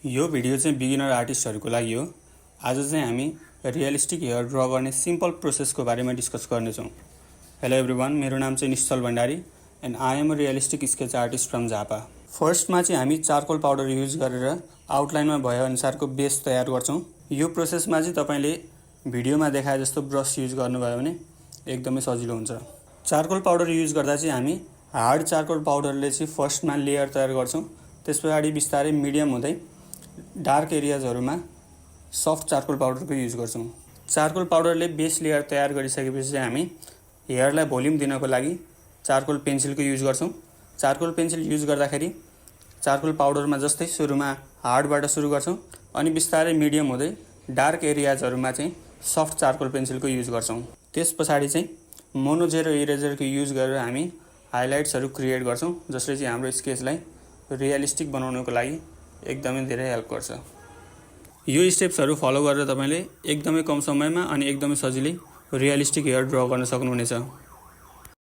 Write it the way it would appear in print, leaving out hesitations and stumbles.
यो भिडियो चाहिँ बिगिनर आर्टिस्टहरुको लागि हो। आज चाहिँ हामी रियलिस्टिक हेयर ड्रा गर्ने सिम्पल प्रोसेसको बारेमा डिस्कस गर्ने छौं। हेलो एभ्रीवन, मेरो नाम चाहिँ Nischal Bhandari and I am a realistic sketch artist from Jhapa. फर्स्टमा चाहिँ हामी चारकोल पाउडर युज गरेर आउटलाइनमा भए अनुसारको बेस तयार गर्छौं। यो प्रोसेसमा चाहिँ तपाईले भिडियोमा देखाए जस्तो ब्रश युज गर्नुभयो भने एकदमै सजिलो हुन्छ। चारकोल पाउडर युज गर्दा चाहिँ हामी हार्ड चारकोल पाउडरले चाहिँ फर्स्टमा लेयर तयार गर्छौं, त्यसपछि बिस्तारै मिडियम हुँदै डार्क एरियाजहरुमा सफ्ट चारकोल पाउडरको युज गर्छौं। चारकोल पाउडरले बेस लेयर तयार गरिसकेपछि चाहिँ हामी हेयरलाई भोल्युम दिनको लागि चारकोल पेन्सिलको युज गर्छौं। चारकोल पेन्सिल युज गर्दाखेरि चारकोल पाउडरमा जस्तै सुरुमा हार्डबाट सुरु गर्छौं अनि बिस्तारै मिडियम हुँदै डार्क एरियाजहरुमा चाहिँ सफ्ट चारकोल पेन्सिलको युज गर्छौं। त्यसपछि चाहिँ मोनो जेरो इरेजरको युज गरेर हामी हाइलाइट्सहरु क्रिएट गर्छौं, जसले चाहिँ हाम्रो स्केचलाई रियलिस्टिक बनाउनको लागि एकदमै धेरै हेल्प गर्छ। यो स्टेप्सहरु फलो गरेर तपाईले एकदमै कम समयमा अनि एकदमै सजिलै रियलिस्टिक हेयर ड्रा गर्न सक्नुहुनेछ।